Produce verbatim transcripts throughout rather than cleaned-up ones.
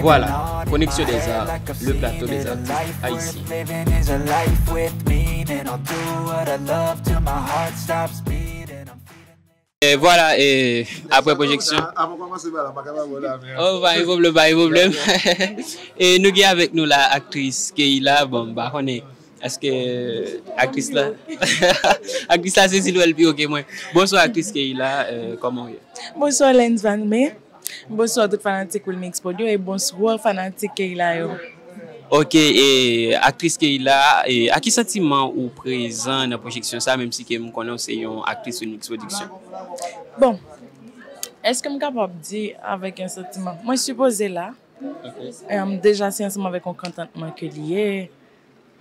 Voilà, Connexion des Arts, le plateau des artistes haïtiens. E vwala, e apre pwojeksyon. Avan kòmanse, bala, pa kapab la, men. Oh, pa gen pwoblèm, pa gen pwoblèm. E nou gen avèk nou la aktris Keyla, bon, m pa konnen, èske aktris la, aktris la sezi l wè l pi wo ke mwen. Bonswa, aktris Keyla, e, kòman w ye? Bonswa, Lens Valmé. Bonswa tout fanatik Wilmix Prod yo e bonswa fanatik Keyla yo. Ok, e aktris Keyla, e a ki santiman ou prezan nan pwojeksyon sa, menm si ke m konnen w se yon aktris Wilmix Production? Bon, èske m kapab di avèk yon santiman? Mwen sipoze la. Ok. Em, deja se ansanm avèk yon kontantman ke li ye.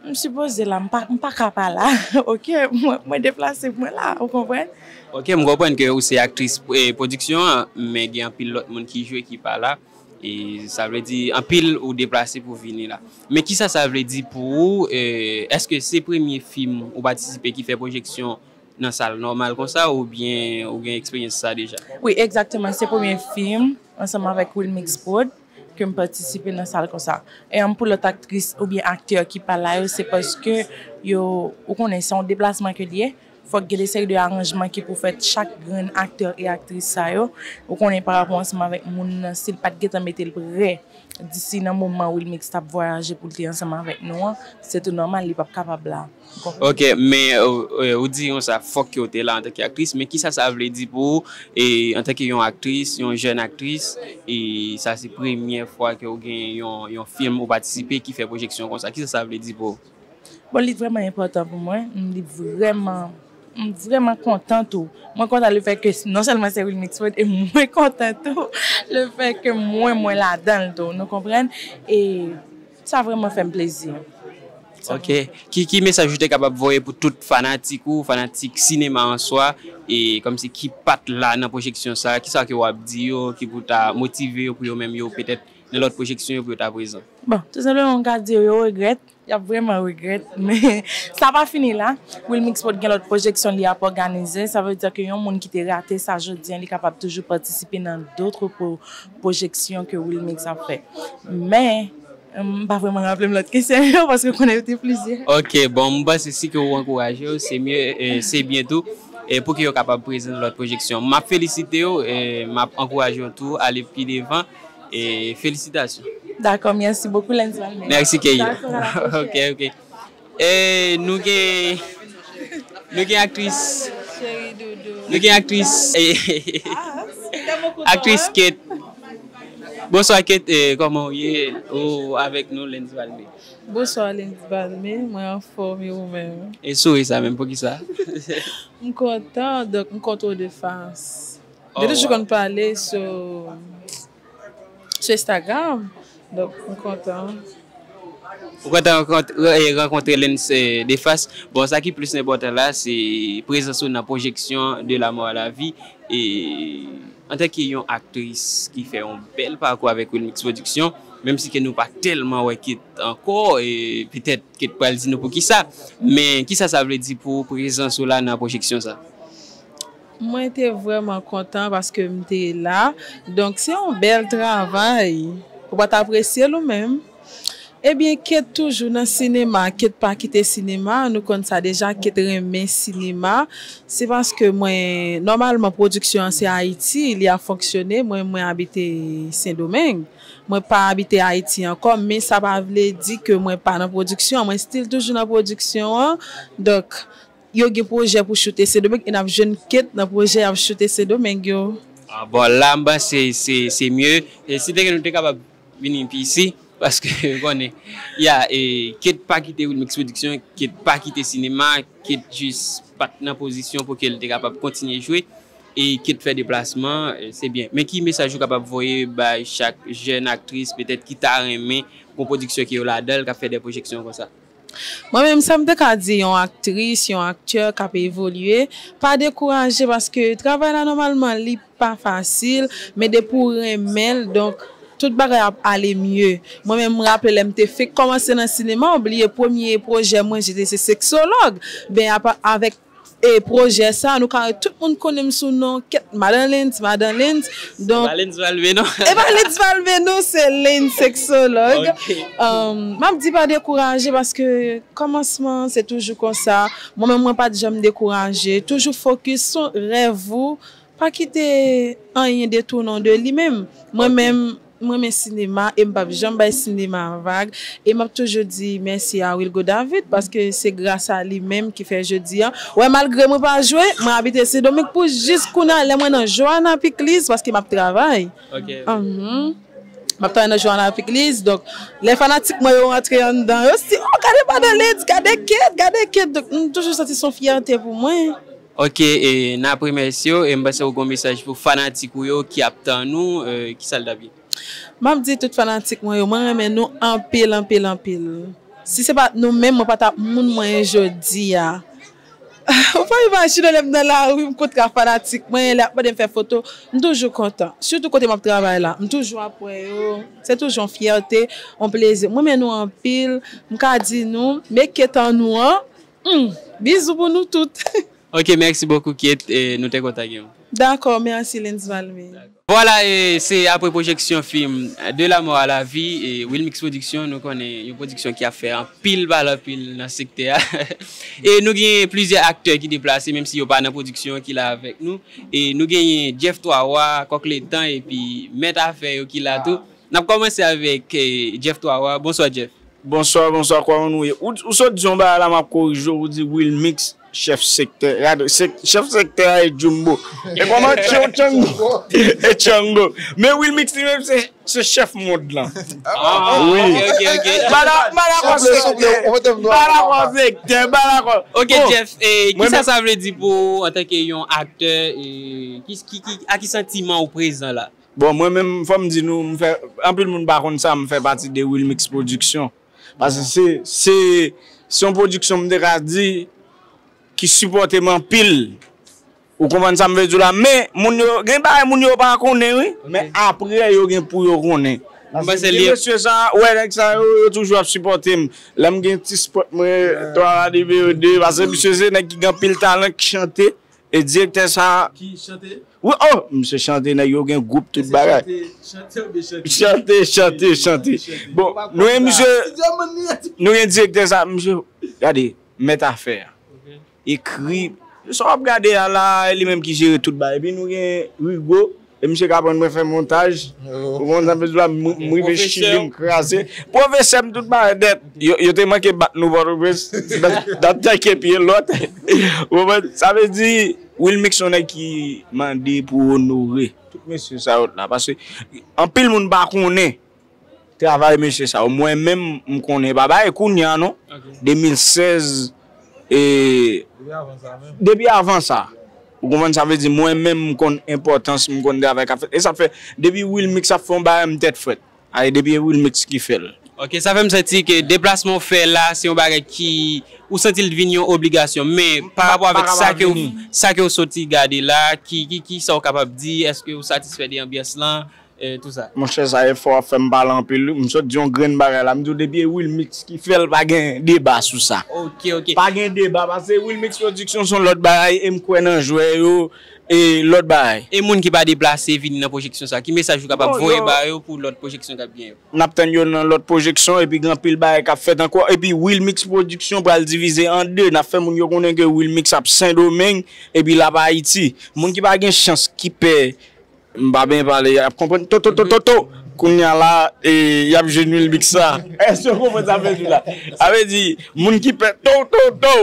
M sipoze la, m pa, m pa ka pa la. Ok, mwen, mwen deplase, mwen la, ou konprann? Ok, m konprann ke ou se aktris, e, pwodiksyon an, men gen anpil lòt moun ki jwe ki pa la. E sa vle di, anpil ou deplase pou vini la. Men kisa sa vle di pou ou? E, èske se premye fim ou patisipe ki fè pwojeksyon nan sal nòmal konsa, oubyen ou gen eksperyans sa deja? Wi, egzakteman. Se premye fim ansanm avèk Wilmix Prod ke m patisipe nan sal konsa. E, em, pou lòt aktris oubyen aktè ki pa la yo, se paske yo, ou konnen, se yon deplasman ke l ye. Fòk gen de seri de aranjman ki pou fèt chak grenn aktè e aktris sa yo. Ou konnen, pa rapò ansanm avèk moun nan, si l pa t gentan mete l prè, disi nan moman Wilmix t ap vwayaje pou l te ansanm avèk nou an, se tou nòmal, li p ap kapab la. Ou konprann? Ok, men, e, e, ou di konsa, fòk ke w te la antanke aktris, men kisa sa vle di pou ou, e, antanke yon aktris, yon jèn aktris, e sa se premyè fwa ke w gen yon, yon fim ou patisipe ki fè pwojeksyon konsa? Kisa sa vle di pou ou? Bon, li vrèman enpòtan pou mwen, m, li vrèman, m vrèman kontan tou. Mwen kontan lefèt ke non sèlman se Wilmix Prod, e mwen kontan tou lefèt ke mwen, mwen ladan l tou, nou konprann? E sa vrèman fè m plezi. Ok. Ki, ki mesaj ou te kapab voye pou tout fanatik ou, fanatik sinema an swa, e kòmsi ki pa t la nan pwojeksyon sa, kisa ke w ap di yo, ki pou ta motive yo pou yo menm yo petèt nan lòt pwojeksyon yo pou yo ta prezan? Bon, tou senpleman, m ka di yo, yo regrèt, y ap vrèman regrèt, men sa pa fini la. Wilmix Prod gen lòt pwojeksyon li ap òganize, sa vle di ke yon moun ki te rate sa jodi an, li kapab toujou patisipe nan dòt pwo-, pwojeksyon ke Wilmix ap fè. Men, M pa vrèman raple m lòt kesyon yo, paske m konnen yo te plizyè. Ok, bon, m panse si ke ou ankouraje yo, se mye, e, se byen tou, e pou ke yo kapab prezante lòt pwojeksyon. M ap felisite yo, e m ap ankouraje yo tou, ale pi devan, e felisitasyon. Dakò, mèsi bokou, Lens Valmé. Mèsi, Keyla. Dakò, dakò, ok, ok. E nou gen, nou gen aktris, nou gen aktris, e, aktris Kate. Bonswa, Kate, e, kòman w ye? Ou avèk nou, Lens Valmé. Bonswa, Lens Valmé. Mwen anfòm, e ou menm? E souri sa menm, poukisa? M kontan, donk, m kontre w de fas. Nou toujou konn pale sou, sou Instagram. Donk, m kontan. Ou kontan rankont-, e, rankontre Lens, e, de fas. Bon, sa ki plis enpòtan la, se prezans ou nan pwojeksyon De la mort à la vie. E antanke yon aktris ki fè yon bèl pakou avèk Wilmix Production, menm si ke nou pa tèlman wè Kate ankò, e petèt Kate pral di nou poukisa, men kisa sa vle di pou prezans ou la nan pwojeksyon sa? Mwen te vrèman kontan paske m te la. Donk, se yon bèl travay. Ou pa t apresye l ou menm? Ebyen, Kate toujou nan sinema. Kate pa kite sinema. Nou konn sa deja, Kate renmen sinema. Se paske mwen, nòmalman, pwodiksyon an se Ayiti, li ap fonksyone. Mwen, mwen abite Sendomeng. Mwen pa abite Ayiti ankò, men sa pa vle di ke mwen pa nan pwodiksyon an. Mwen still toujou nan pwodiksyon an. Donk, yo gen pwojè pou choute Sendomeng e n ap jwenn Kate nan pwojè y ap choute Sendomeng yo. Ah, bon, la, m panse se, se mye. E si te gen nou te kapab vini pi isi, paske, konnen, ya, e, Kate pa kite Wilmix Production, Kate pa kite sinema, Kate jis pa t nan pozisyon pou ke l te kapab kontinye jwe, e Kate fè deplasman, e, se byen. Men ki mesaj ou kapab voye bay chak jèn aktris, petèt, ki ta renmen gon pwodiksyon ke yo ladan l, k ap fè de pwojeksyon konsa? Mwen menm, sa m te ka di yon aktris, yon aktè k ap evolye, pa dekouraje, paske travay la, nòmalman, li pa fasil, men depi w renmen l, donk, tout bagay ap ale mye. Mwen menm, m raple lè m te fenk kòmanse nan sinema, w bliye premye pwojè mwen, se te se seksològ. Ben, apa-, avèk E pwojè sa, nou ka wè tout moun konnen m sou non kèt Madan Lens, Madan Lens. Donk, Valens Valve non. E pa Lens Valve non, se Lens seksològ. Ok. Um, m ap di pa dekouraje paske kòmansman se toujou konsa. Mwen menm mwen pa t janm dekouraje. Toujou fokis sou rèv ou. Pa kite anyen detounen w de li menm. Mwen menm, m renmen sinema e m p ap janm bay sinema vag. E m ap toujou di mèsi a Wilgo David paske se gras a li menm ki fè jodi a. Wè, malgre mwen pa jwe, mwen abite Sendomeng pou jis kounye a lè mwen nan Joana Pikliz paske m ap travay. Ok. Mhm. M ap travay nan Joana Pikliz, donk lè fanatik mwen yo rantre anndan, yo si, oh, gade Madan Lens, gade Kate, gade Kate. Donk, m toujou santi se yon fyète pou mwen. Ok, e n ap remèsye w, e m panse w gen yon mesaj pou fanatik ou yo ki ap tann ou, e, kisa l t ap ye? M ap di tout fanatik mwen yo, mwen renmen nou anpil, anpil, anpil. Si se pa t nou menm, mwen pa t ap moun mwen ye jodi a. Ou pa imajine lè m nan lari, m kontre ak fanatik mwen, lè y ap mande m fè foto, m toujou kontan. Sitou kote m ap travay la, m toujou ap wè yo. Se toujou yon fyète, yon plezi. Mwen renmen nou anpil, m ka di nou, men Kate an nou an, hmm, bizou pou nou tout. Ok, mèsi bokou Kate, e nou te kontan gen w. Dakò, mèsi Lens Valme. Vwala, e se apre pwojeksyon fim De la mort à la vie, e Wilmix Production, nou konnen yon pwodiksyon ki ap fè anpil pale anpil nan sektè a. E nou gen plizyè aktè ki deplase, menm si yo pa nan pwodiksyon an, ki la avèk nou. E nou genyen Jeff Twa Wa, Kòk Letan, epi Mèt Afè yo ki la tou. N ap kòmanse avèk, e, Jeff Twa Wa. Bonswa, Jeff. Bonswa, bonswa, kòman nou ye? Ou, ou sot di yon bagay la, m ap korije w, ou di Wilmix, chèf sektè. Gade, se, chèf sektè a e Jumbo. E kòman Tchango? E Tchango. Men Wilmix li menm se, se chèf mond lan. Ah, ok, ok, ok. M pa dakò sektè. M pa dakò sektè, m pa dakò. Ok, Jeff, e kisa sa vle di pou ou antanke yon aktè, e ki, ki, ki, a ki santiman ou prezan la? Bon, mwen menm, fò m di nou, m fè, anpil moun pa konn sa, m fè pati de Wilmix Production. Paske se, se, se yon pwodiksyon m te ka di ki sipòte m anpil. Ou konprann sa m vle di w la? Men, moun yo, gen bagay moun yo pa konnen, wi. Men apre, yo gen pou yo konnen. M panse Gen li mesye sa, wè, nèg sa yo, yo toujou ap sipòte m. Lè m gen ti spot mwen, twa la de de, paske misye se nèg ki gen anpil talan, ki chante. E direktè sa, Ki chante? Wi, oh, misye chante, nèg yo gen gwoup, tout bagay. Chante, chante oubyen chante? Chante, chante, chante. Bon, nou gen misye, nou gen direktè sa, misye, gade, Mèt Afè. Ekri, sa w ap gade a la, e li menm ki jere tout bagay. Epi nou gen Rigo, e misye ka aprann mwen fè montaj. Ou konn sa m vle di la, m m rive chili, m kraze. Pwofesè m tout bagay nèt. Yo, yo te manke bat nou Pòtoprens. Dat, dat tèk epi lòt. Ou konprann? Sa vle di, Wilmix se yon nèg ki mande pou onore tout mesye sa yo la. Paske anpil moun pa konnen travay mesye sa yo. Mwen menm, m konnen pa bagay kounye a non. De mil sèz, e, depi avan sa. Ou konprann sa vle di, mwen menm, m konn enpòtans, m konn travay k ap fèt. E sa fè, depi Wilmix ap fè yon bagay, m tèt frèt. Ay, depi e Wilmix ki fè l. Ok, sa fè m santi ke deplasman w fè la, se yon bagay ki, ou santi l vin yon obligasyon. Men, pa rapò avèk sa ke w, sa ke w soti gade la, ki, ki, ki sa w kapab di? Èske w satisfè de anbyans lan? E, tou sa. Monchè, sa efò ap fè m pale anpil, wi. M sot di yon grenn bagay la. M di w depi e Wilmix ki fè l, pa gen deba sou sa. Ok, ok. Pa gen deba, paske Wilmix Production se yon lòt bagay, e m kwè nan jwè yo, e lòt bagay. E moun ki pa deplase vini nan pwojeksyon sa, ki mesaj ou kapab voye ba yo pou lòt pwojeksyon k ap gen yo? N ap tann yo nan lòt pwojeksyon, epi gen anpil bagay k ap fèt ankò. Epi Wilmix Production pral divize an de. N ap fè moun yo konnen ke Wilmix ap Sendomeng, epi l ap Ayiti. Moun ki pa gen chans, ki pè, m pa byen pale, y ap konprann. To, to, to, to, to. Kounye a la, e, y ap jwenn Wilmix sa. Èske w konprann sa m vle di la? Sa vle di, moun ki pè, to, to, to,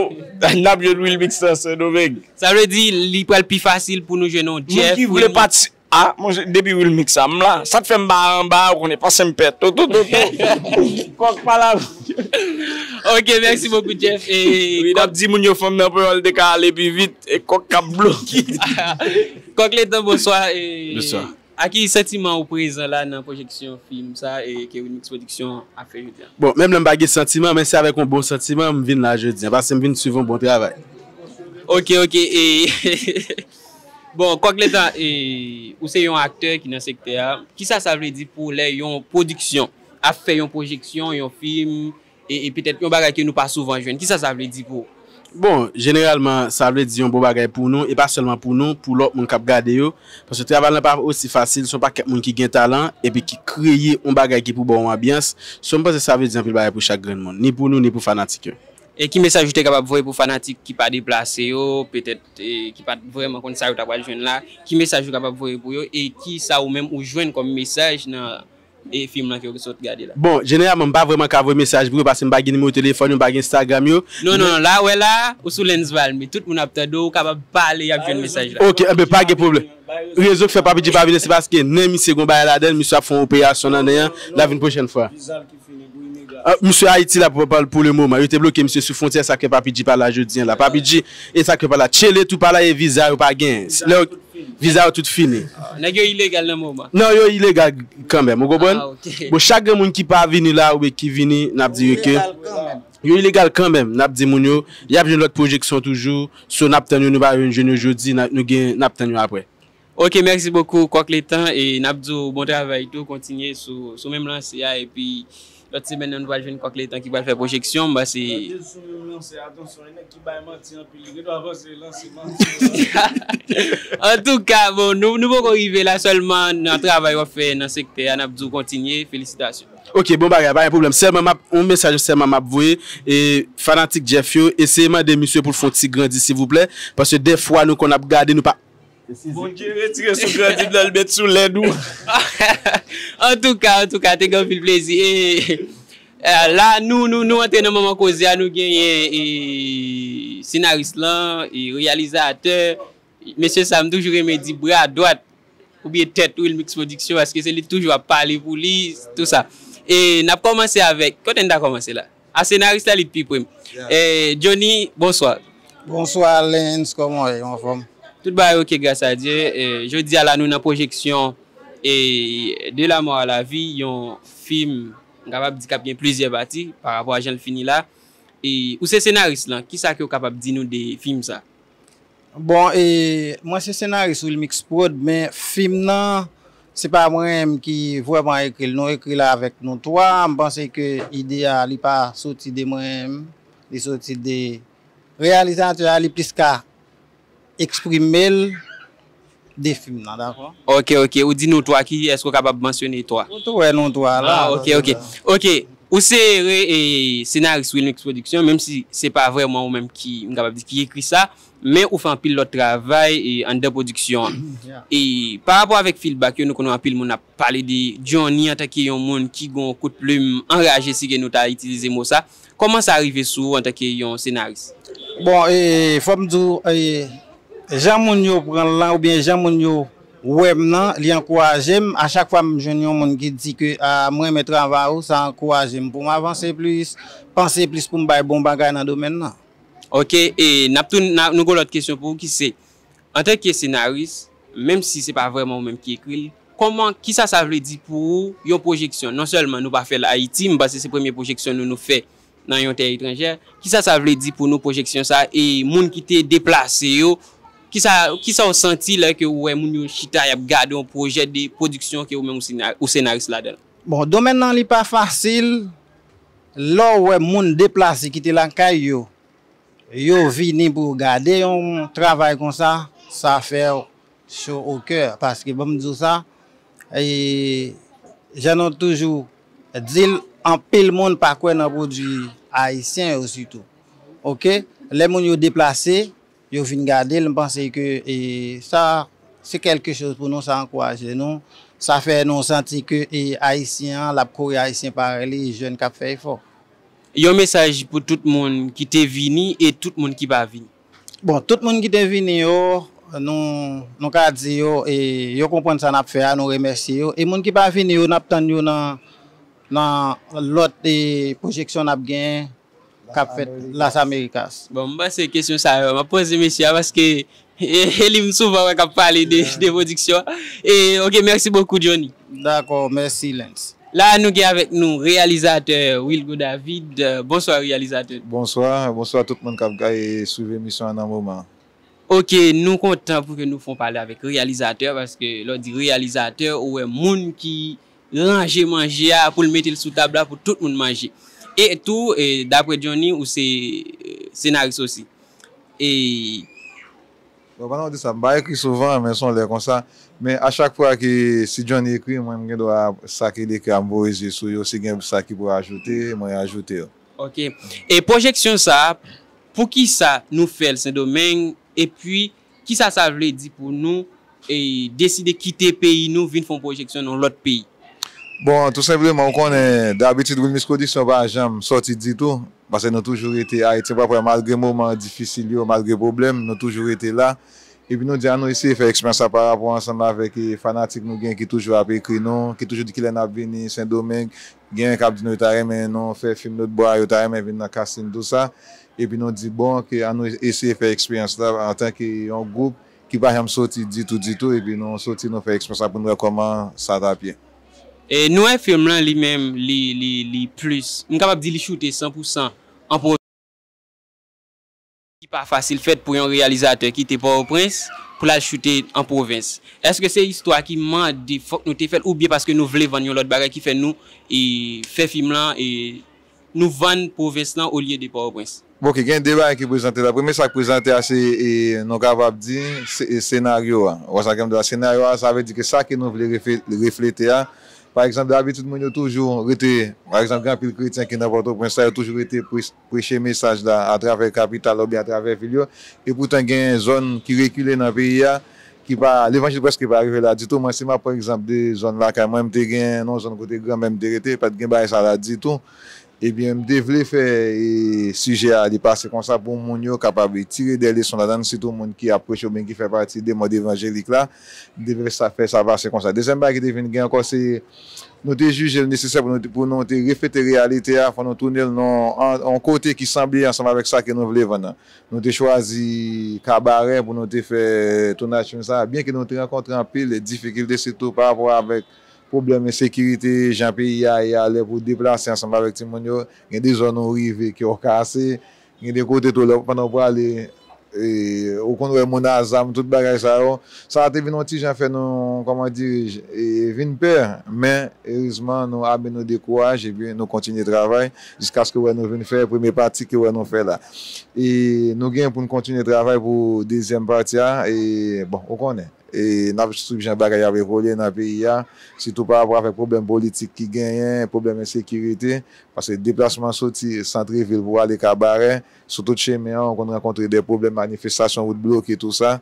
n ap jwenn Wilmix sa Sendomeng. Sa vle di, li pral pi fasil pou nou jwenn yon Moun Jeff. ki vle pati, a, monchè, depi Wilmix sa, m la. Sa k fè m ba anba, ou konnen, pase m pè. To, to, to, to. Kòk pa la. Ok, mèsi bokou, Jeff. E, Wi, n ap di moun yo fanm nan panyòl te ka ale pi vit, e kòk k ap bloke. Kòk Letan, bonswa. E, Bonswa. A ki santiman ou prezan la nan pwojeksyon fim sa e ke Wilmix Production ap fè jodi a? Bon, menm lè m pa gen santiman, men se avèk yon bon santiman m vin la jodi a, paske m vin swiv yon bon travay. Ok, ok. E, bon, Kòk Letan, e, ou se yon aktè ki nan sektè a. Kisa sa vle di pou lè yon pwodiksyon ap fè yon pwojeksyon, yon fim, e, e petèt yon bagay ke nou pa souvan jwenn? Kisa sa vle di pou ou? Bon, jeneralman, sa vle di yon bon bagay pou nou, e pa sèlman pou nou, pou lòt moun k ap gade yo. Paske travay lan pa osi fasil, se yon pakèt moun ki gen talan, epi ki kreye yon bagay ki pou ba w anbyans. So, m panse sa vle di anpil bagay pou chak grenn moun, ni pou nou, ni pou fanatik yo. E ki mesaj ou te kapab voye pou fanatik ki pa deplase yo, petèt, e, ki pa t vrèman konn sa yo ta pral jwenn la? Ki mesaj ou kapab voye pou yo? E ki sa ou menm ou jwenn kòm mesaj nan e fim lan ke w sot gade la? Bon, jeneralman, m pa vrèman ka voye mesaj pou yo, paske m pa gen nimewo telefòn yo, m pa gen Instagram yo. Non, non, non, la, wè la, ou sou Lens Valmy, tout moun ap tande w, ou kapab pale, y ap jwenn mesaj la. Ok, enben, pa gen pwoblèm. Rezon k fè Papi G pa vini, se paske nen misye gon bagay ladan l, misye ap fè yon operasyon nan nen an, l ap vin pwochèn fwa. Ah, misye Ayiti la pou, pou, pou le moman. Yo te bloke misye sou fwontyè, sa k fè Papi G pa la jodi an la. Papi G, e sa k fè pa la. Tchele tou pa la, e viza yo pa gen. Lè yo Viza yo tout fini. Ah, nèg yo ilegal nan moman. Non, yo ilegal kanmenm, ou konprann? Ah, ok. Bon, chak grenn moun ki pa vini la oubyen ki vini, n ap di yo ke yo ilegal kanmenm, n ap di moun yo, y ap jwenn lòt pwojeksyon toujou, so n ap tann yo, nou pa jwenn jwenn yo jodi, n ap, nou gen, n ap tann yo apre. Ok, mèsi bokou, Kòk Letan, e n ap di w bon travay tou, kontinye sou, sou menm lanse a, epi lòt semèn nan, nou pral jwenn Kòk Letan ki pral fè pwojeksyon, m panse. Tande sou menm lanse, atansyon, e nèg ki bay manti anpil, li gendwa panse lanse manti. Antouka, bon, nou, nou poko rive la, sèlman nan travay w ap fè nan sektè a, n ap di w kontinye, felisitasyon. Ok, bon bagay, pa gen pwoblèm. Sèlman m ap, yon mesaj sèlman m ap voye, e fanatik Jeff yo, eseye mande misye pou l fè yon ti grandi, silvouplè, paske dèfwa nou konn ap gade, nou pa Bondye retire sou grandi blan l met sou lèd ou. Antouka, antouka, te gen anpil plezi. E, e, la, nou, nou, nou antre nan moman koze a, nou genyen, e, senaris lan, e, reyalizatè. Mesye sa, m toujou renmen di bra dwat oubyen tèt Wilmix Production, paske se li toujou ap pale pou li, tou sa. E n ap kòmanse avèk, kote n ta kòmanse la? A senaris la, li t pi pre m. Yeah. E, Johnny, bonswa. Bonswa, Lens, kòman w ye? Ou anfòm? Tout bagay ok, gras a Dye. E, jodi a la, nou nan pwojeksyon, e, De la mort à la vie, yon fim, m kapab di k ap gen plizyè pati, pa rapò a jan l fini la. E, ou se senaris lan, kisa ke w kapab di nou de fim sa? Bon, e, mwen se senaris Wilmix Prod, men fim nan, se pa mwen menm ki vrèman ekri l. Nou ekri l avèk nou twa. M panse ke ide a, li pa soti de mwen menm. Li soti de reyalizatè a, li plis ka eksprime l de fim nan, dakò? Ok, ok. Ou di nou twa, ki, èske w kapab mansyone twa? Ou tou wè nou twa la. Ah, ok, ok. Ok. Ou se re-, e, senaris Wilmix Production, menm si se pa vrèman ou menm ki, m kapab di, ki ekri sa, men ou fè anpil lòt travay, e, anndan pwodiksyon an. Yeah. E pa rapò avèk feedback yo, nou konnen anpil moun ap pale de Johnny antanke yon moun ki gon kout plim anraje, si ke nou ta itilize mo sa. Kòman sa rive sou ou antanke yon senaris? Bon, e, fò m di w, e, jan moun yo pran l lan, oubyen jan moun yo wè m nan, li ankouraje m. A chak fwa m jwenn yon moun ki di ke, a, m renmen travay ou, sa ankouraje m pou m avanse plis, panse plis pou m bay bon bagay nan domèn nan. Ok, e n ap tounen, n a, nou gon lòt kesyon pou ou ki se, antanke senaris, menm si se pa vrèman ou menm ki ekri l, kòman, kisa sa vle di pou ou yon pwojeksyon? Non sèlman nou pa fè l Ayiti, m panse se premye pwojeksyon nou, nou fè nan yon tè etranjè. Kisa sa vle di pou nou pwojeksyon sa e moun ki te deplase yo? Kisa, kisa w santi lè ke ou wè moun yo chita y ap gade yon pwojè de pwodiksyon ke ou menm ou sena-, ou senaris ladan l? Bon, domèn nan li pa fasil. Lè w wè moun deplase kite lakay yo, yo vini pou yo gade yon travay konsa, sa fè w cho o kè. Paske ban m di w sa, e, jan nou toujou di l, anpil moun pa kwè nan pwodui ayisyen yo sitou. Ok? Lè moun yo deplase, yo vin gade l, m panse ke, e, sa, se kèlke choz pou nou, sa ankouraje nou, sa fè nou santi ke, e, ayisyen an, l ap kouri ayisyen parèy li, jèn k ap fè efò. Yon mesaj pou tout moun ki te vini e tout moun ki pa vini. Bon, tout moun ki te vini yo, nou, nou ka di yo, e, yo konprann sa n ap fè a, nou remèsye yo. E moun ki pa vini yo, n ap tann yo nan, nan lòt, e, pwojeksyon n ap genyen k ap fèt Las Americas. Bon, m panse kesyon sa yo, m ap poze mesye a paske e, e li m souvan wè k ap pale de, de pwodiksyon. E, ok, mèsi bokou, Johnny. Dakò, mèsi, Lens. La, nou gen avèk nou reyalizatè Wilgo David. Euh, bonswa, reyalizatè. Bonswa, bonswa tout moun k ap gade, swiv emisyon an nan moman. Ok, nou kontan pou ke nou fè yon pale avèk reyalizatè, paske lè w di reyalizatè, ou wè moun ki ranje manje a pou l mete l sou tab la pou tout moun manje. E tou, e, daprè Johnny, ou se, e, senaris osi. E Bon, pandan w di sa, m pa ekri souvan, men se yon lè konsa. Men a chak fwa ke si Johnny ekri, mwen m gen dwa sa ke li ekri a, m voye je sou yo, si gen sa ki pou ajoute, mwen ajoute yo. Ok. E pwojeksyon sa a, poukisa nou fè l Sendomeng? Epi, kisa sa vle di pou nou e deside kite peyi nou, vin fè yon pwojeksyon nan lòt peyi? Bon, tou senpleman, ou konnen, dabitid, Wilmix Production pa janm sòti ditou. Paske nou toujou rete Ayiti, w ap wè, malgre moman difisil yo, malgre pwoblèm, nou toujou rete la. Epi nou di, ann nou eseye fè eksperyans sa pa rapò ansanm avèk e, fanatik nou gen ki toujou ap ekri nou, ki toujou di kilè n ap vini Sendomeng. Genyen k ap di nou yo ta renmen nou fè fim lòtbò a, yo ta renmen vin nan casting, tou sa. Epi nou di, bon, ke ann nou eseye fè eksperyans la antanke yon gwoup ki pa janm sòti ditou, ditou, epi nou sòti, nou fè eksperyans la pou nou wè kòman sa t ap ye. E nou wè fim lan li menm, li, li, li plis, m kapab di li choute san pou san an pwovens. Ki pa fasil fèt pou yon reyalizatè kite Pòtoprens pou l al choute an pwovens. Èske se istwa ki mande fòk nou te fè l, oubyen paske nou vle vann yon lòt bagay ki fè nou e, fè fim lan, e nou vann pwovens lan olye de Pòtoprens? Bon, ok, gen de bagay ki prezante la. Premye sa k prezante a, se, e, nou kapab di, se, e, senaryo a. Ou wè sa ke m di la, senaryo a, sa vle di ke sa ke nou vle refe-, reflete a. Pa egzanp, dabitid, moun yo toujou rete, pa egzanp, gen anpil kretyen ki nan Pòtoprens la, yo toujou rete pre-, preche mesaj la atravè kapital la oubyen atravè vil yo. Epoutan, gen zòn ki rekile nan peyi a, ki pa, levanjil prèske pa rive la ditou. Mwen, si m ap pran egzanp de zòn lakay mwen, m te gen yon zòn kote granmè m te rete, pa t gen bagay sa la ditou. Ebyen, m te vle fè e, sijè a li pase konsa pou moun yo kapab tire de leson ladan l, sitou moun ki ap preche oubyen ki fè pati de mond evanjelik la. M te vle sa, fè sa pase konsa. Dezyèm bagay ki te vin gen ankò, se nou te jije l nesesè pou nou, te- pou nou te reflete reyalite a, fò nou tounen l nan yon kote ki sanble ansanm avèk sa ke nou vle vann nan. Nou te chwazi Kabarè pou nou te fè tounaj fim sa a, byen ke nou te rankontre anpil difikilte, sitou pa rapò avèk pwoblèm ensekirite, jan peyi a ye a, lè pou deplase ansanm avèk timoun yo, gen de zòn ou rive kè w kase, gen de kote tou lè pandan w prale, e, ou konn wè moun a zam, tout bagay sa yo. Sa a te vin yon ti jan fè nou, kòman diri, e, vin pè, men erezman nou ame nou de kouraj epi nou kontinye travay jiskaske wè nou vin fè premye pati ke wè nou fè la. E nou gen pou n kontinye travay pou dezyèm pati a, e, bon, ou konnen. E n ap swiv jan bagay ap evolye nan peyi a, sitou pa rapò avèk pwoblèm politik ki genyen, pwoblèm ensekirite, paske deplasman soti santrevil pou ale Kabarè, sou tout chemen an, ou konn rankontre de pwoblèm, manifestasyon, wout bloke, tou sa.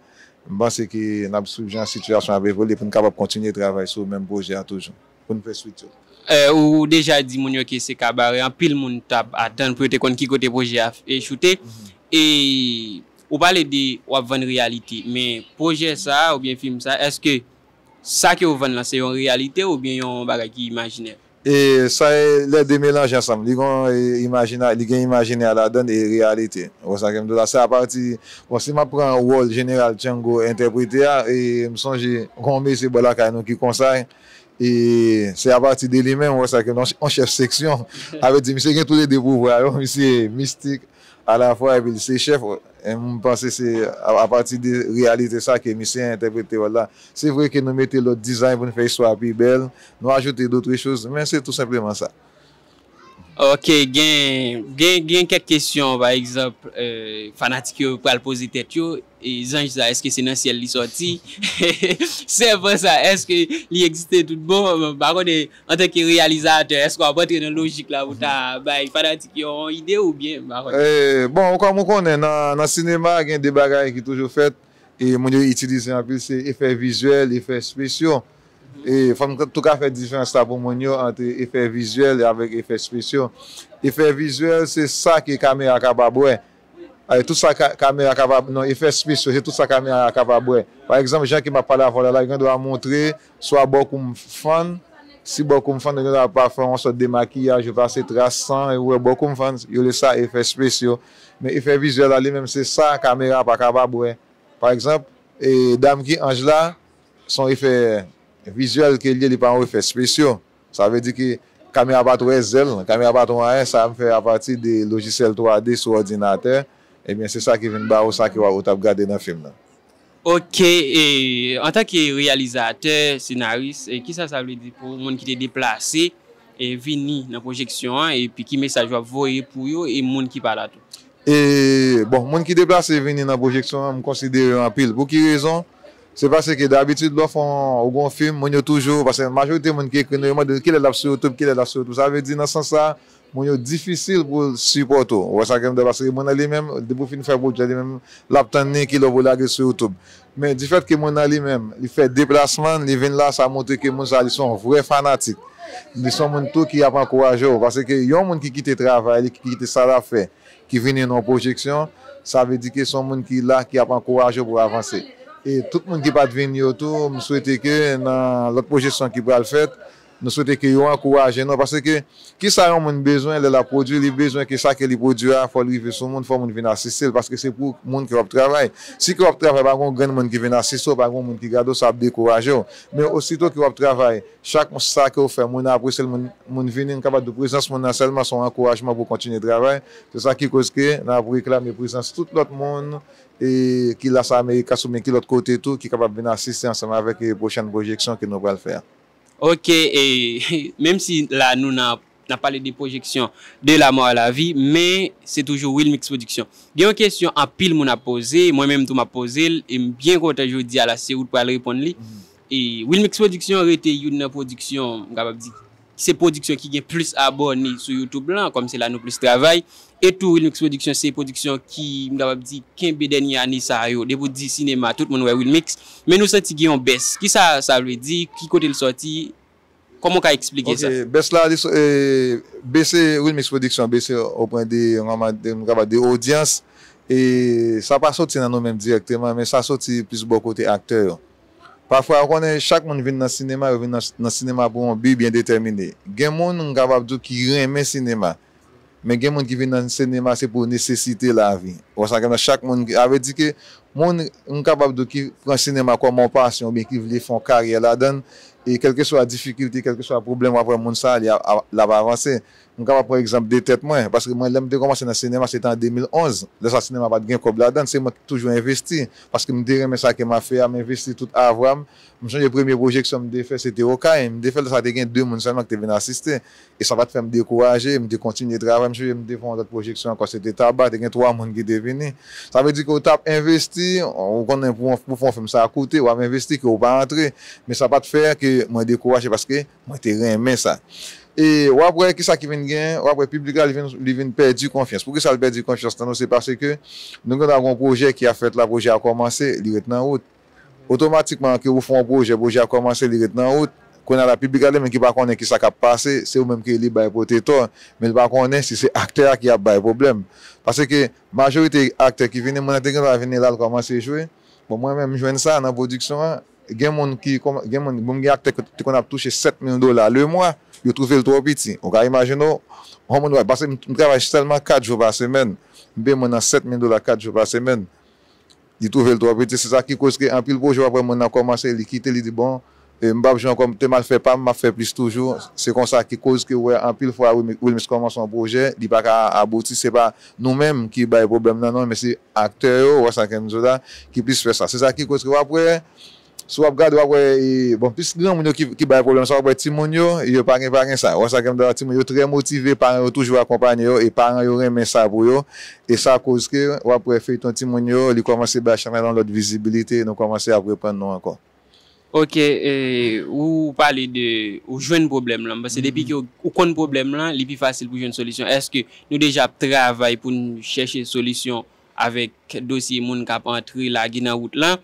M panse ke n ap swiv jan sitiyasyon ap evolye pou n kapab kontinye travay sou menm pwojè a toujou, pou n fè swit yo. E, ou deja di moun yo ke se Kabarè, anpil moun t ap atann pou yo te konn ki kote pwojè a e choute. E ou pale de w ap vann reyalite, men pwojè sa a oubyen fim sa a, èske sa ke w vann lan se yon reyalite oubyen yon bagay ki imajinè? E sa e lè de melanje ansanm. Li gen imajina, li gen imajinè ladan l e reyalite. Ou wè sa ke m di w la, se apati, bon, si m ap pran wòl jeneral Django entèprete a, e m sonje gen yon mesye bò lakay nou ki konsa, e se apati de li menm, ou wè sa ke yon chèf seksyon. Sa vle di, misye gen toulede pouvwa yo, misye mistik, alafwa, epi l se chèf. E m panse se a, apati de reyalite sa ke misye entèprete wòl la. Se vre ke nou mete lòt dizay pou n fè istwa a pi bèl, nou ajoute dotre choz, men se tou senpleman sa. Ok, gen, gen, gen kèk kesyon, pa egzanp, e, fanatik yo pral poze tèt yo, e zanj sa, èske se nan syèl li sòti? Sèpan sa, èske li egziste tout bon? M pa konnen, antanke reyalizatè, èske w ap antre nan lojik la pou ta bay fanatik yo yon ide oubyen, m pa konnen. E, bon, kòm ou konnen, nan, nan sinema, gen de bagay ki toujou fèt, e moun yo itilize anpil, se efè vizyèl, efè espesyo. E fò m tou ka fè diferans la pou moun yo ant efè vizyèl avèk efè espesyo. Efè vizyèl, se sa ke kamera kapab wè. Ay, tout sa ka, kamera kapab, non, efè espesyo, se tout sa kamera kapab wè. Pa egzanp, jan ke m ap pale avè w la, la, yo gen dwa montre swa bòkoum fann, si bòkoum fann, yo gen dwa pa fè yon sòt de makiyaj, yo pase tras san, yo wè bòkoum fann, yo rele sa efè espesyo. Men efè vizyèl la, li menm, se sa kamera pa kapab wè. Pa egzanp, e, dam ki anj la, se yon efè vizyèl ke l ye, li pa yon efè espesyo. Sa vle di ke kamera pa t wè zèl, kamera pa t wè anyen, sa m fè apati de lojisyèl twa D sou òdinatè. Ebyen, se sa ki vin ba ou sa ke w ap, ou t ap gade nan fim nan. Ok, e, antanke reyalizatè, senaris, e, kisa sa vle di pou moun ki te deplase e vini nan pwojeksyon an, epi ki mesaj w ap voye pou yo e moun ki pa la tou? E, bon, moun ki deplase vini nan pwojeksyon an, m konsidere yo anpil. Pou ki rezon? Se paske dabitid, lè w fè yon, ou gen yon fim, moun yo toujou, paske majorite moun ki ekri nou, yo mande l kilè l ap sou YouTube, kilè l ap sou YouTube. Sa vle di, nan sans sa, moun yo difisil pou l sipòte w. Ou wè sa ke m di, paske moun nan li menm, depi w fin fè pwodui a, li menm, l ap tann li kilè w pou lage l sou YouTube. Men difèt ke moun nan li menm, li fè deplasman, li vin la, sa montre ke moun sa, li se yon vrè fanatik. Li se yon moun tou ki ap ankouraje w. Paske yon moun ki kite travay li, ki kite sa l ap fè, ki vini nan yon pwojeksyon, sa vle di ke se yon moun ki la, ki ap ankouraje w pou w avanse. E tout moun ki pa t vini yo tou, m swete ke nan lòt pwojeksyon ki pral fèt, nou swete ke yo ankouraje nou, paske kisa yon moun bezwen lè l ap pwodui, li bezwen ke sa ke li pwodui a, fò l rive sou moun, fò moun vin asiste l, paske se pou moun ke w ap travay. Si ke w ap travay, pa gen yon grenn moun ki vin asiste w, pa gen yon moun ki gade w, sa ap dekouraje w. Men osito ke w ap travay, chak sa ke w fè, moun apresye l, moun, moun vini, n kapab di prezans moun nan sèlman se yon ankourajman pou w kontinye travay. Se sa ki koz ke n ap reklame prezans tout lòt moun e ki Las Americas oubyen ki lòt kote tou ki kapab vin asiste ansanm avèk, e, pwochèn pwojeksyon ke nou pral fè a. Ok, e menm si la nou nan n ap pale de pwojeksyon de La Mort à la Vie, men se toujou Wilmix Production. Gen yon kesyon anpil moun ap poze, mwen menm tou m ap poze l, e m byen kontan jodi a la se ou t pral reponn li. E Wilmix Production rete youn nan pwodiksyon, m kapab di, se pwodiksyon ki gen plis abòne sou YouTube lan, kòm se la nou plis travay. E tou Wilmix Production se pwodiksyon ki, m kapab di, kenbe dènye ane sa yo. Depi w di sinema, tout moun wè Wilmix. Men nou santi gen yon bès. Kisa sa vle di? Ki kote l sòti? Kòman w ka eksplike sa? Ok, bès la, li, e, bese, Wilmix Production bese opwen de, m kapab di, odyans. E sa pa soti nan nou menm dirèkteman, men sa soti plis bò kote aktè yo. Pafwa, ou konnen, chak moun vin nan sinema, yo vin nan, nan sinema pou yon bi byen detèmine. Gen moun, m kapab di w, ki renmen sinema. Men gen moun ki vin nan sinema, se pou nesesite lavi. Ou wè sa, gen nan chak moun, sa vle di ke moun, m kapab di w, ki pran sinema kòm yon pasyon oubyen ki vle fè yon karyè ladan l, e kèlkeswa difikilte, kèlkeswa pwoblèm, w ap wè moun sa a, li ap, ap, l ap avanse. M kapab pran egzanp de tèt mwen, paske mwen, lè m te kòmanse nan sinema, se te an de mil onz. Lè sa, sinema pa t gen kòb ladan l, se mwen ki toujou envesti, paske m te renmen sa ke m ap fè a, m envesti tout avwa m. M sonje premye pwojeksyon m te fè, se te Okay. M te fè l, sa te gen de moun sèlman ki te vin asiste. E sa pa t fè m dekouraje, m te kontinye travay. M sonje m te fè yon lòt pwojeksyon ankò, se te Taba, te gen twa moun ki te vini. Sa vle di ke w t ap envesti, ou konnen pou, pou fè yon fim sa koute, w ap envesti ke w pa antre. Men sa pa t fè ke mwen dekouraje paske mwen te renmen sa. E w ap wè kisa ki vin gen, w ap wè piblik la, li vin, li vin pèdi konfyans. Poukisa l pèdi konfyans nan nou? Se paske nou gen dwa gen yon pwojè ki ap fèt la, pwojè a kòmanse, li ret nan wout. Otomatikman ke ou fè yon pwojè, pwojè a kòmanse, li ret nan wout. Kounye a la, piblik la, li menm ki pa konnen kisa k ap pase, se ou menm ke li bay pote tò, men li pa konnen si se aktè a ki ap bay pwoblèm. Paske majorite aktè ki vini, moun nan te gen dwa vini la, l kòmanse jwe. Bon, mwen menm, m jwenn sa nan pwodiksyon an. Gen moun ki, gen moun, bon, gen aktè ki te konn ap touche sèt mil dola lemwa, yo twouve l twò piti. Ou ka imajine w, yon moun, paske m, m travay sèlman kat jou pa semèn. M peye moun nan sèt mil dola kat jou pa semèn. Li twouve l twò piti. Se sa ki koz ke anpil pwojè w ap wè moun nan kòmanse, li kite, li di, bon, e, m p ap jwe ankò, m te mal fè pa m, m ap fè plis toujou. Se konsa ki koz ke w wè anpil fwa Wilmix, Wilmix kòmanse yon pwojè, li pa ka abouti, se pa nou menm ki bay pwoblèm nan non, men se aktè yo, w wè sa ke m di w la, ki plis fè sa. Se sa ki koz ke w ap wè, si w ap gade, w ap wè, e, bon, plis granmoun yo ki, ki bay pwoblèm sa, w ap wè timoun yo, yo pa gen, pa gen sa. W wè sa ke m di w la, timoun yo trè motive, paran yo toujou akonpanye yo, e paran yo renmen sa pou yo. E sa koz ke w ap wè feyton timoun yo, li kòmanse bay chanèl yon lòt vizibilite, nou kòmanse ap reprann nou ankò. Ok, e, ou pale de, ou jwenn pwoblèm lan. M panse depi ke ou, ou konn pwoblèm lan, li pi fasil pou jwenn solisyon. Èske nou deja ap travay pou n chèche solisyon avèk dosye moun k ap antre lage nan wout lan?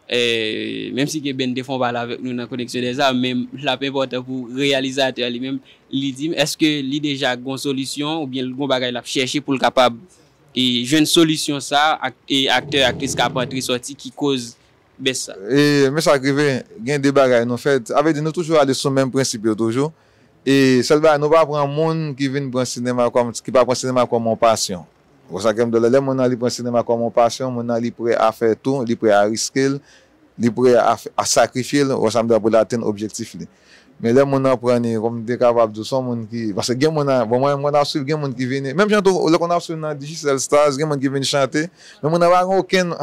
E, menm si ke Ben te fè yon pale avèk nou nan koneksyon dèzam, men l ap enpòtan pou reyalizatè a li menm, li di m, èske li deja gen yon solisyon oubyen l gen yon bagay l ap chèche pou l kapab, e, jwenn solisyon sa ak, e, aktè, aktris k ap antre sòti ki koz bès sa? E, men sa k rive, gen de bagay nou fè. Sa vle di nou toujou ale sou menm prensip yo toujou. E sèl bagay, nou pa pran moun ki vin pran sinema kòm, ki pa pran sinema kòm yon pasyon. Ou wè sa ke m di w la, lè moun nan li pran sinema kòm yon pasyon, moun nan li prè a fè tou, li prè a riske l, li prè a, a sakrifye l, ou wè sa m di w la, pou l atenn objektif li. Men lè moun nan pran li, kòm m te kapab di w, se yon moun ki, paske gen moun nan, bon, mwen menm, mwen ap swiv, gen moun ki vini, menm jan tou, lè konn ap swiv nan Digicel Stars, gen moun ki vin chante, men moun nan pa gen okenn,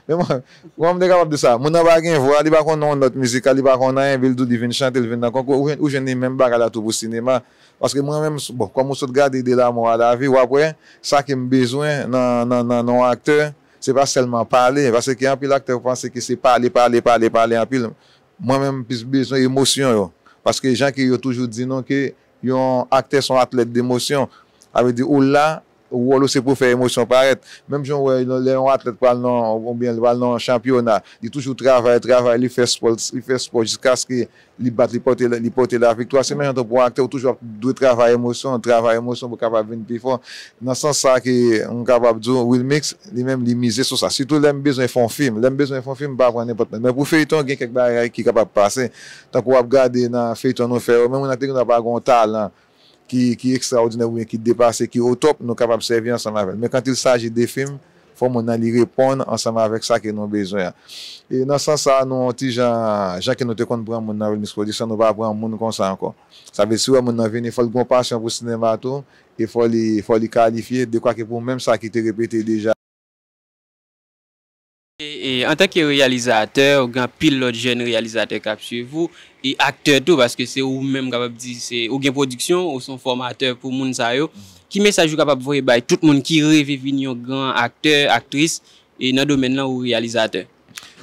men mwen, kòman m te kapab di sa, moun nan pa gen vwa, li pa konn yon nòt mizikal, li pa konn anyen, epi l di w li vin chante, li vin nan konkou, ou jwenn, ou jwenn li menm bagay la tou pou sinema. Paske mwen menm, bon, kòm ou sot gade De l'amour à la vie, w ap wè, sa ke m bezwen nan, nan, nan, nan yon aktè, se pa sèlman pale, paske anpil aktè panse ke se pale, pale, pale, pale anpil. Mwen menm, m plis bezwen emosyon yo. Paske jan ke yo toujou di nou ke yon aktè se yon atlèt demosyon. Sa vle di ou la, wòl ou se pou fè emosyon parèt. Menm jan w wè lè yon atlèt pral nan, oubyen li pral nan yon chanpyona, li toujou travay, travay, li fè spò, li fè spò jiskaske li bat, li pote, li pote laviktwa. Se menm jan tou pou yon aktè, ou toujou ap dwe travay emosyon, travay emosyon pou kapab vin pi fò. Nan sans sa ke m kapab di w, Wilmix, li menm, li mize sou sa. Sitou lè m bezwen fè yon fim. Lè m bezwen fè yon fim, m pa pran nenpòt moun. Men pou feyton, gen kèk bagay ki kapab pase. Tankou w ap gade nan feyton nou fè yo, menm moun nan te gen dwa pa gen yon talan ki, ki ekstraòdinè oubyen ki depase, ki o top, nou kapab sèvi ansanm avè l. Men quand il s'agit de film, fò moun nan li reponn ansanm avèk sa ke nou bezwen an. E nan sans sa, nou yon ti jan, jan ke nou te konn pran moun nan Wilmix Production, nou pa pran moun konsa ankò. Sa vle di, si w wè moun nan vini, fò l gen yon pasyon pou sinema tou, e fò li, fò li kalifye, dekwa ke pou menm sa ki te repete deja. E, e, antanke reyalizatè, ou gen anpil lòt jèn reyalizatè k ap swiv ou, e aktè tou, paske se ou menm kapab di, se, ou gen pwodiksyon, ou se yon fòmatè pou moun sa yo. Ki mesaj ou kapab voye bay tout moun ki reve vin yon gran aktè, aktris, e nan domèn lan ou reyalizatè?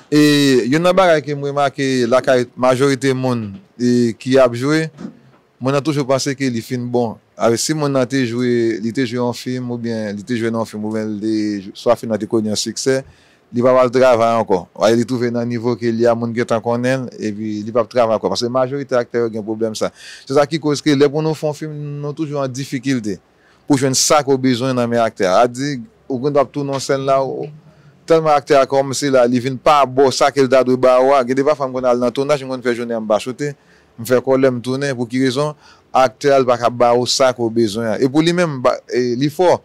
E youn nan bagay ke m remake lakay majorite moun e, ki ap jwe, moun nan toujou panse ke li fin bon. Avè, si moun nan te jwe, li te jwe yon fim oubyen li te jwe nan yon fim oubyen li te, swa fim nan te konn yon siksè, li pa pral travay ankò. Oubyen li twouve nan nivo ke li a, moun gentan konnen l, epi li p ap travay ankò. Paske majorite aktè yo gen pwoblèm sa. Se sa ki koz ke lè pou nou fè yon fim, nou toujou an difikilte pou jwenn sa ke w bezwen nan men aktè a. A di, ou gen dwa ap tounen yon sèn la, ou, tèlman aktè a kòmanse la, li vin pa ba w sa ke l ta dwe ba ou a. Gen de pafwa m konn al nan tounaj, m konn fè jounen an m pa choute, m fè kòlè, m tounen. Pou ki rezon? Aktè a, li pa ka ba ou sa ke w bezwen an. E pou li menm, ba- e, li fò.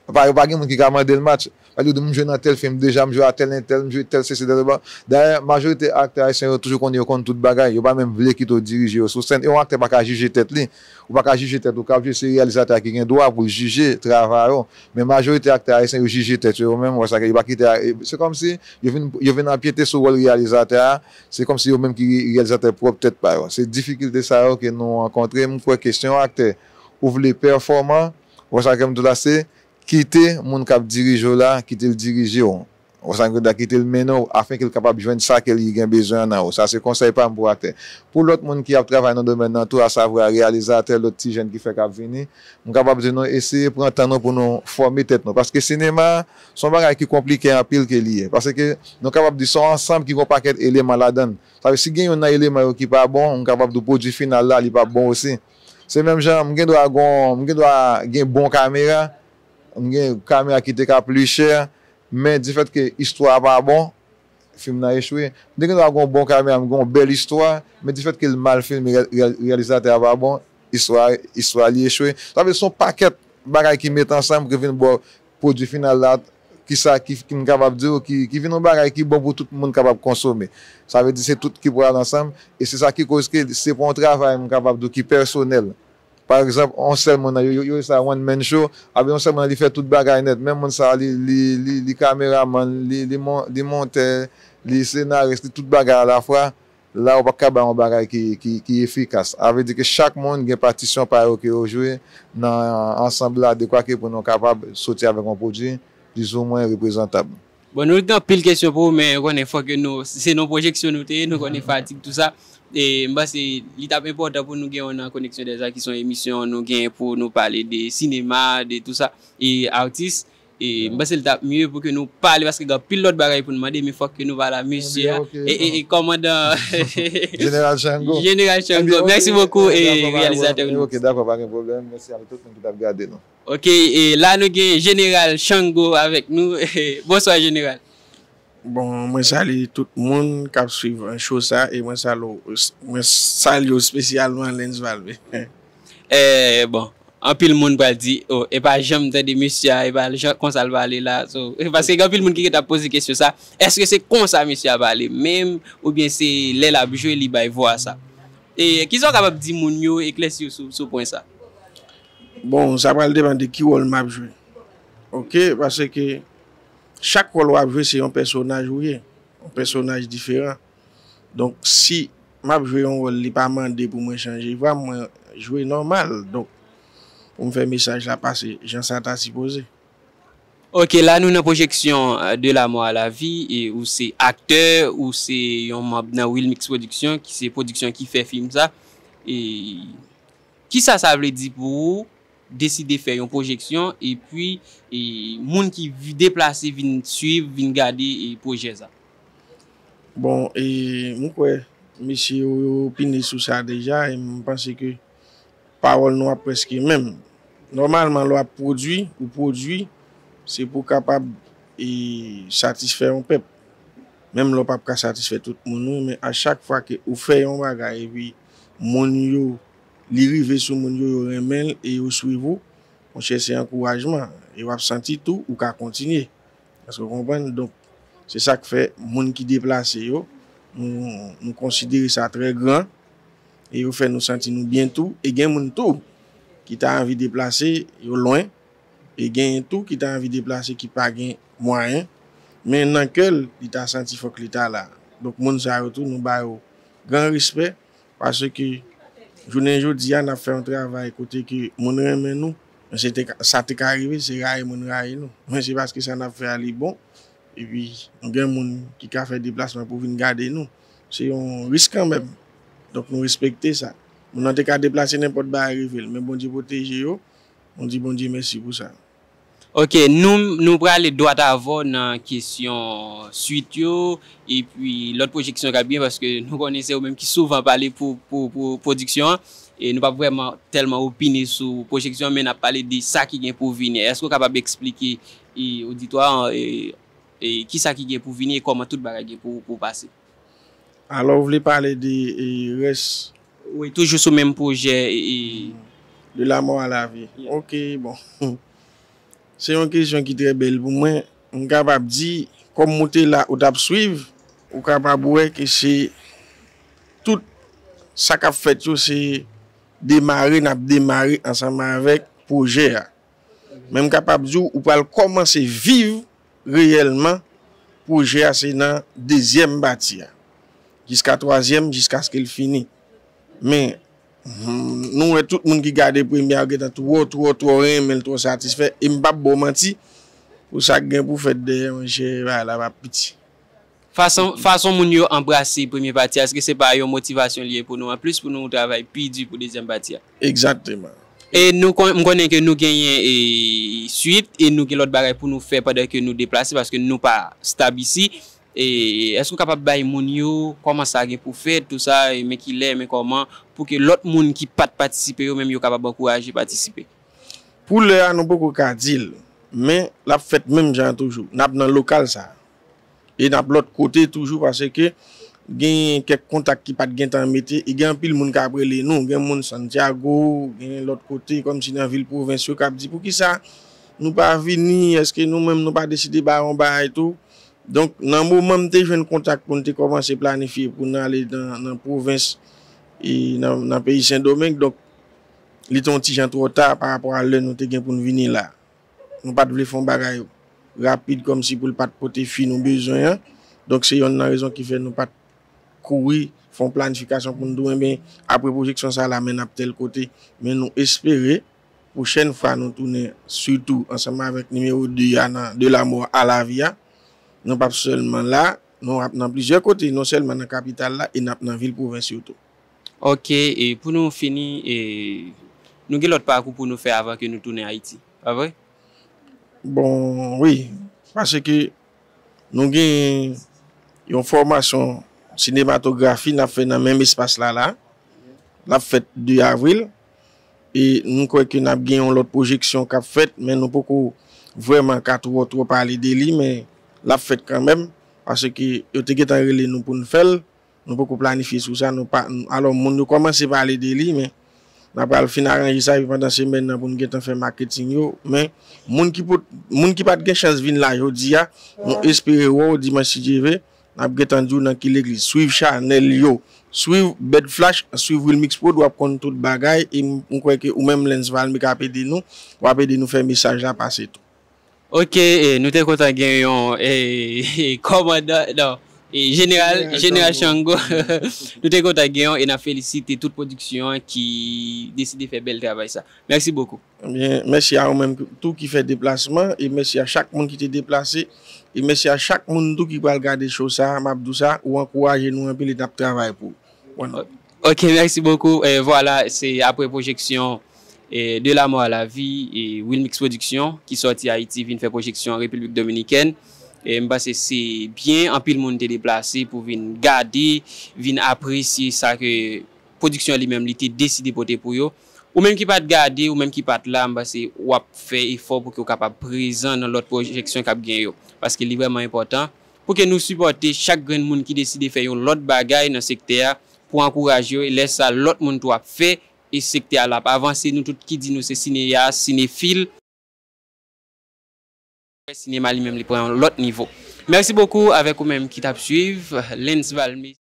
Pa, yo pa gen moun ki ka mande l match. Sa vle di, m jwe nan tèl fim deja, m jwe a tèl entèl, m jwe tèl sesi, tèl ba. Dayè, majorite aktè ayisyen yo toujou konnen yo konn tout bagay. Yo pa menm vle kite w dirije yo sou sèn. E yon aktè pa ka jije tèt li. Ou pa ka jije tèt ou k ap jwe, se reyalizatè a ki gen dwa pou l jije travay ou. Men majorite aktè ayisyen yo jije tèt yo, yo menm, wè sa ke yo pa kite a, e, se kòmsi yo vin, yo vin anpyete sou wòl reyalizatè a, se kòmsi yo menm ki reyalizatè pwòp tèt pa yo. Se difikilte sa yo ke nou rankontre. M kwè ke si yon aktè ou vle pèfòman, wè sa ke m di w la, se kite moun k ap dirije w la, kite l dirije w. Ou sa gen dwa kite l mennen w, afenke l kapab jwenn sa ke li gen bezwen an nan ou. Sa se konsèy pa m pou aktè. Pou lòt moun ki ap travay nan domèn nan tou, asavwa reyalizatè, lòt ti jèn ki fèk ap vini, m kapab di nou eseye pran tan nou pou nou fòme tèt nou. Paske sinema, se yon bagay ki konplike anpil ke li ye. Paske nou kapab di se yon ansanm ki gen yon pakèt eleman ladan l. Sa vle si gen youn nan eleman yo ki pa bon, m kapab di w pwodui final la, li p ap bon osi. Se menm jan, m gen dwa gon, m gen dwa gen bon kamera, m gen kamera ki te ka pli chè, men difèt ke istwa a pa bon, fim nan echwe. M te gen dwa gen yon bon kamera, m gen yon bèl istwa, men difèt ke l mal filme, reyalizatè a pa bon, istwa, istwa li echwe. Sa vle di se yon pakèt bagay ki met ansanm ki vin ba w pwodui final la, kisa ki, ki m kapab di w, ki, ki vin yon bagay ki bon pou tout moun kapab konsome. Sa vle di se tout ki pral ansanm, e se sa ki koz ke se pa yon travay m kapab di w ki pèsonèl. Pa egzanp, yon sèl moun nan, yo, yo, yo rele sa one man show. Avè yon sèl moun nan, li fè tout bagay nèt. Men moun sa, li, li, li, li kameramann, li, li, mon, li montè, li senaris, li tout bagay alafwa. La, ou pa ka bay yon bagay ki, ki, ki efikas. Sa vle di ke chak moun gen patisyon pa yo ke yo jwe nan ansanm la, dekwa ke pou nou kapab soti avèk yon pwodui plizoumwen reprezantab. Bon, nou gen anpil kesyon pou ou, men ou konnen fòk ke nou, se nan pwojeksyon nou te ye, nou konnen fatig, tou sa. E m panse li t ap enpòtan pou nou gen yon nan Connexion des Arts ki se yon emisyon nou gen pou nou pale de sinema, de tou sa, e atis. E m panse li t ap mye pou ke nou pale, paske gen anpil lòt bagay pou nou mande, men fòk ke nou pale a mesye a. E, e, e kòmandan Jeneral Chango. Jeneral Chango. Mèsi bokou, e reyalizatè nou. Ok, dakò, pa gen pwoblèm. Mèsi a tout moun ki t ap gade nou. Ok, e la nou gen Jeneral Chango avèk nou. Bonswa, Jeneral. Bon, mwen salye tout moun k ap swiv show sa e mwen salye w, mwen salye w espesyalman Lens Valve. Eh, bon, anpil moun pral di, oh, e pa janm tande mesye a, e pa jan konsa l pale la. So, paske gen anpil moun ki gentan ap poze kesyon sa, èske se konsa mesye a pale menm, oubyen se lè l ap jwe li bay vwa sa? E kisa w kapab di moun yo, eklèsi yo sou, sou pwen sa? Bon, sa pral depann de ki wòl m ap jwe. Oke, paske chak wòl w ap jwe se yon pèsonaj ou ye, yon pèsonaj diferan. Donk, si m ap jwe yon wòl, li pa mande pou mwen chanje vwa, mwen jwe nòmal. Donk, pou m fè mesaj la pase jan sa ta sipoze. Ok, la nou nan pwojeksyon, euh, De la mort à la vie, e ou se aktè, ou se yon manm nan Wilmix Production, ki se pwodiksyon ki fè fim sa. E kisa sa vle di pou ou deside fè yon pwojeksyon, epi, e moun ki vi-, deplase vin swiv, vin gade, e pwojè sa? Bon, e m kwè mesye yo, yo opine sou sa deja, e m panse ke pawòl nou ap prèske menm. Nòmalman, lè w ap pwodui, ou pwodui, se pou w kapab, e, satisfè yon pèp. Menm lè w p ap ka satisfè tout moun, wi, men a chak fwa ke ou fè yon bagay, epi moun yo, li rive sou moun yo, yo renmen l e yo swiv ou, monchè, se ankourajman. E w ap santi tou, ou ka kontinye. Èske w konprann? Donk, se sa k fè moun ki deplase yo, nou, nou konsidere sa trè gran, e yo fè nou santi nou byen tou. E gen moun tou ki ta anvi deplase, yo lwen, e genyen tou ki ta anvi deplase ki pa gen mwayen, men nan kè l, li ta santi fòk li ta la. Donk, moun sa yo tou, nou ba yo gran respè, paske jounen jodi a, n ap fè yon travay kote ke moun renmen nou, men se te ka, sa te ka rive, se rayi moun rayi nou. Men se paske sa n ap fè a, li bon, epi nou gen moun ki ka fè deplasman pou vin gade nou. Se yon risk kanmenm. Donk, nou respekte sa. Moun nan te ka deplase nenpòt bagay rive l, men Bondye pwoteje yo. Nou di Bondye mèsi pou sa. Ok, nou, nou prale dwat avè w nan kesyon swit yo, epi lòt pwojeksyon k ap gen, paske nou konnen se ou menm ki souvan pale pou, pou, pou pwodiksyon an, e nou p ap vrèman tèlman opine sou pwojeksyon an, men n ap pale de sa ki gen pou vini. Èske w kapab eksplike, e, oditwa an, e, e, kisa ki gen pou vini e kòman tout bagay gen pou, pou pase? Alò, w vle pale de, e, rès? Wi, toujou sou menm pwojè, e, e, De la mort à la vie. Yeah. Ok, bon. Se yon kesyon ki trè bèl pou mwen. M kapab di, kòm ou te la, ou t ap swiv, ou kapab wè ke se tout sa k ap fèt yo, se demare, n ap demare ansanm avèk pwojè a. Men m kapab di w, ou pral kòmanse viv reyèlman pwojè a, se nan dezyèm pati a, jiska twazyèm, jiskaske l fini. Men, hmm, nou wè tout moun ki gade premye a gentan twò, twò, twò renmen l, twò satisfè, e m p ap ba w manti, pou sa k gen pou fèt dèyè, monchè, bagay la p ap piti. Fason, fason moun yo anbrase premye pati a, èske se pa yon motivasyon li ye pou nou anplis pou nou travay pi di pou dezyèm pati a? Egzakteman. E nou kon-, m konnen ke nou genyen, e, swit, e nou gen lòt bagay pou nou fè pandan ke nou deplase, paske nou pa stab isi. E èske w kapab bay moun yo kòman sa gen pou fèt, tou sa, e men kilè, men kòman, pou ke lòt moun ki pa t patisipe yo menm yo kapab ankouraje patisipe? Pou lè a, nou poko ka di l, men l ap fèt menm jan an toujou. N ap nan lokal sa a. E n ap lòt kote toujou, paske gen kèk kontak ki pa t gentan mete, e gen anpil moun k ap rele nou, gen moun Santiago, gen lòt kote, kòmsi nan vil pwovens yo, k ap di, "Poukisa nou pa vini? Èske nou menm nou pa deside bay yon bagay tou?" Donk, nan moman m te jwenn kontak pou n te kòmanse planifye pou n ale nan, nan pwovens, e nan, nan peyi Sendomeng, donk, li te yon ti jan twò ta pa rapò a lè nou te gen pou n vini la. Nou pa t vle fè yon bagay rapid kòmsi pou l pa t pote fwi nou bezwen an. Donk, se yonn nan rezon ki fè nou pa t kouri fè yon planifikasyon pou n di w, enben, apre pwojeksyon sa la, men n ap tèl kote. Men nou espere, pwochèn fwa nou tounen, sitou ansanm avèk nimewo de a nan De la mort à la vie a, nou p ap sèlman la, nou ap nan plizyè kote, non sèlman nan kapital la, e n ap nan vil pwovens yo tou. Ok, e pou nou fini, e nou gen lòt pakou pou nou fè avan ke nou tounen Ayiti, pa vre? Bon, wi, paske nou gen yon fòmasyon sinematografi n ap fè nan menm espas la, la. L ap fèt de avril. E nou kwè ke n ap gen yon lòt pwojeksyon k ap fèt, men nou poko vrèman ka twò, twò pale de li, men l ap fèt kanmenm, paske yo te gentan rele nou pou n fè l. Nou poko planifye sou sa, nou pa, alò, moun yo kòmanse pale de li, men n ap pral fin aranje sa, epi pandan semèn nan pou n gentan fè maketing yo. Men, moun ki pot-, moun ki pa t gen chans vin la jodi a, nou espere wè w dimanch si Dye vle, N ap gentan di w nan ki legliz. Swiv chanèl yo. Swiv Bed Flash, swiv Wilmix Prod, w ap konn tout bagay. E m, m kwè ke ou menm, Lens Valmy, k ap ede nou, w ap ede nou fè mesaj la pase tou. Ok, e, nou te kontan gen yon e, e, kòmandan, non, e, jeneral, jeneral Chango. Nou te kontan gen yon e n ap felisite tout pwodiksyon an ki deside fè bèl travay sa. Mèsi bokou. Ebyen, mèsi a ou menm tou ki fè deplasman e mèsi a chak moun ki te deplase e mèsi a chak moun tou ki pral gade show sa a, m ap di w sa, ou ankouraje nou anpil e n ap travay pou ou. One love. Ok, mèsi bokou. E, vwala, se apre pwojeksyon e, De la mort à la vie e Wilmix Production ki sòti Ayiti vin fè pwojeksyon an Repiblik Dominikèn. E m panse se byen anpil moun te deplase pou vin gade, vin apresye sa ke pwodiksyon li menm li te deside pote pou yo. Ou menm ki pa t gade, ou menm ki pa t la, m panse w ap fè efò pou ke w kapab prezan nan lòt pwojeksyon k ap gen yo. Paske li vrèman enpòtan pou ke nou sipòte chak grenn moun ki deside fè yon lòt bagay nan sektè a pou ankouraje yo. E lè sa, lòt moun tou ap fè e sektè a l ap avanse. Nou tout ki di nou se sineyas, sinefil. Sinema li menm li pran yon lòt nivo. Mèsi bokou avèk ou menm ki t ap swiv Lens Valmy.